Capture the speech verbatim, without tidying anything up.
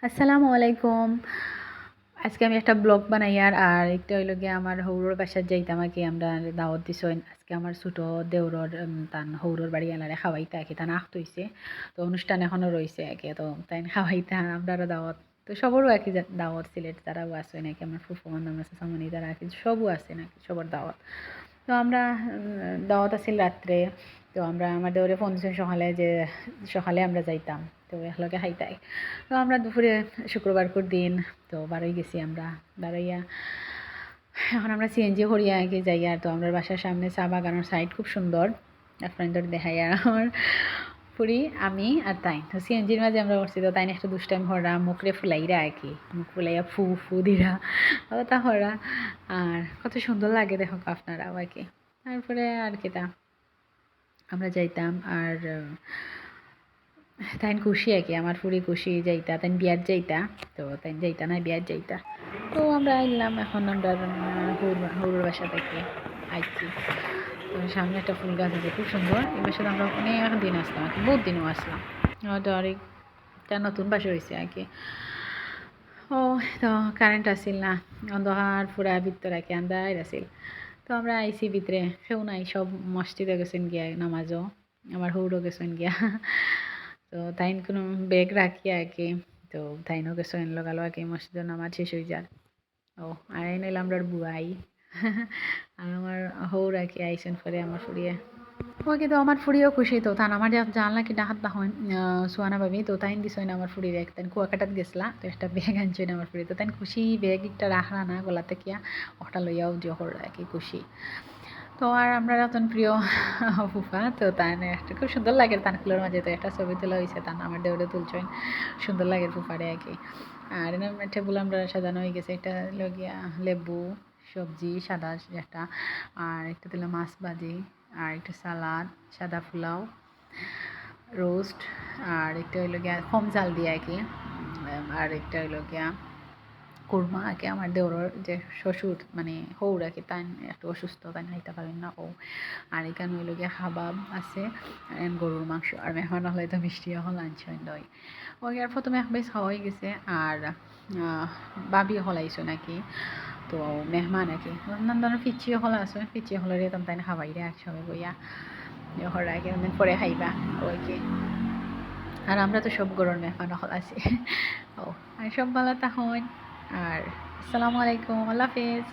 আসসালামু আলাইকুম। আজকে আমি একটা ব্লগ বানাইয়ার, আর একটা অইলো গিয়া আমার হউরর বাসাত যাইতাম আর কি, আমরারে দাওয়াত দিছইন। আজকে আমার ছোট দেওরর, উম, তান হউরর বাড়ি আলারে খাওয়াইতা আর কি, তান আখত অইছে। তো অনুষ্ঠান এখনো রইছে আর কি, তো তাইন খাওয়াইতা, আমরারও দাওয়াত। তো সবরও আর কি যা-, দাওয়াত, সিলেট যারাও আছইন আর কি, আমার ফুফু, আমার মামা, চাচা, মামনি, তারা আর কি সবও আছইন আর কি, সবর দাওয়াত। তো আমরা, উম, দাওয়াত আছিল রাত্রে, তো আমরা আমার দেওরে ফোন দিছইন সকালে যে সকালে আমরা যাইতাম। তো একলগে খাইতাই। তো আমরা দুপুরে শুক্রবারকুর দিন তো বারই গেছি আমরা। বারইয়া এখন আমরা সিএনজি করিয়া আগে যাইয়ার। তো আমরার বাসার সামনে চা বাগানর সাইড খুব সুন্দর। এক ফ্রেন্ডর দেখাইয়ার আমার ফুরি, আমি আর তাইন। তো সিএনজির মাঝে আমরা উঠছি, তো তাইন একটু দুষ্টাইম করা, মুখরে ফুলাইরা আর কি, মুখ ফুলাইয়া ফু ফু দিরা, ওটা করা। আর কত সুন্দর লাগে দেখো আপনারাও আর কি। তারপরে আর কিতা, আমরা যাইতাম আর, আহ, তাইন খুশি আর কি, আমার ফুরি খুশি যাইতা, তাইন বিয়াত যাইতা, তো তাইন যাইতা না, বিয়াত যাইতা। তো আমরা আইলাম, এখন আমরা, আহ, হউর-, হউরর বাসা থাকি আইছি। তো সামনে একটা ফুল গাছ আছে, খুব সুন্দর। এই বাসাত আমরা অনেক দিন আসলাম আর কি, বহুত দিনও আসলাম। হয়তো আর একটা নতুন বাসা হয়েছে আর কি। ও, তো কারেন্ট আছিল না, অন্ধকার পুরা ভিতর আর কি, আন্দার আছিল। তো আমরা আইছি ভিতরে, কেউ নাই, সব মসজিদে গেছেন গিয়া নামাজও। আমার হউরও গেছেন গিয়া। তো তাইন কোনো ব্যাগ রাখিয়া আর কি, তো তাইনও গেছেন লগালগ আর কি, মসজিদর নামাজ শেষ হয়ে যার। ও, আর এই নিলাম আমরার বুয়াই। আর আমার হউর আর কি আইছেন পরে আমার ফুরিয়ে। ওকে, তো আমার ফুরিও খুশি, তো তান আমার যা-, জানলা কি ডাহাত বাহন, আহ, সুহানা ভাবি, তো তাইন দিছইন আমার ফুরিরে এক, তাইন কুয়াকাটাত গেছলা, তো একটা ব্যাগ আনছইন আমার ফুরি, তো তাইন খুশি ব্যাগ একটা রাখলা না গলাতে কিয়া, ওটা লইয়াও যে হল আর কি খুশি। তো আর আমরা রতন প্রিয় ফুফা, তো তান একটা খুব সুন্দর লাগে তান কুলর মাঝে, তো একটা ছবি তোলা হয়েছে, তান আমার দেওরে তুলছইন, সুন্দর লাগে ফুফারে আর কি। আর এনে টেবুল আমরা সাজানো হয়ে গেছে, একটা লগিয়া লেবু, সবজি, সাদা একটা, আর একটা দিল মাছ ভাজি, আর একটা সালাদ, সাদা পোলাও, রোস্ট, আর একটা হইলো গিয়া কম জাল দিয়ে আর কি, উম, আর একটা হইলো গিয়া কুরমা আর কি। আমার দেওরর যে শ্বশুর, মানে হউর আর কি, তাইন একটু অসুস্থ, তাইন খাইতা পারেন না ও। আর এখানে হইলো গিয়া কাবাব আছে, আর গরুর মাংস, আর মেহমান হলে তো মিষ্টি এখন লাঞ্চ হয় দই। ওই আর প্রথমে এক বেশ খাওয়া হয়ে গেছে, আর, আহ, ভাবি হল আইসো নাকি, তো মেহমান আর কি, নানান ধরনের ফিচি হল আছে, ফিচি হলরে তো তাই খাওয়াই রে একসঙ্গে বইয়া, যে হল আর কি, অনেকদিন পরে খাইবা, ওই কি। আর আমরা তো সব গরুর মেহমান হল আছি। ও, আর সব ভালো থাকুন, আর আসসালামু আলাইকুম, আল্লাহ হাফেজ।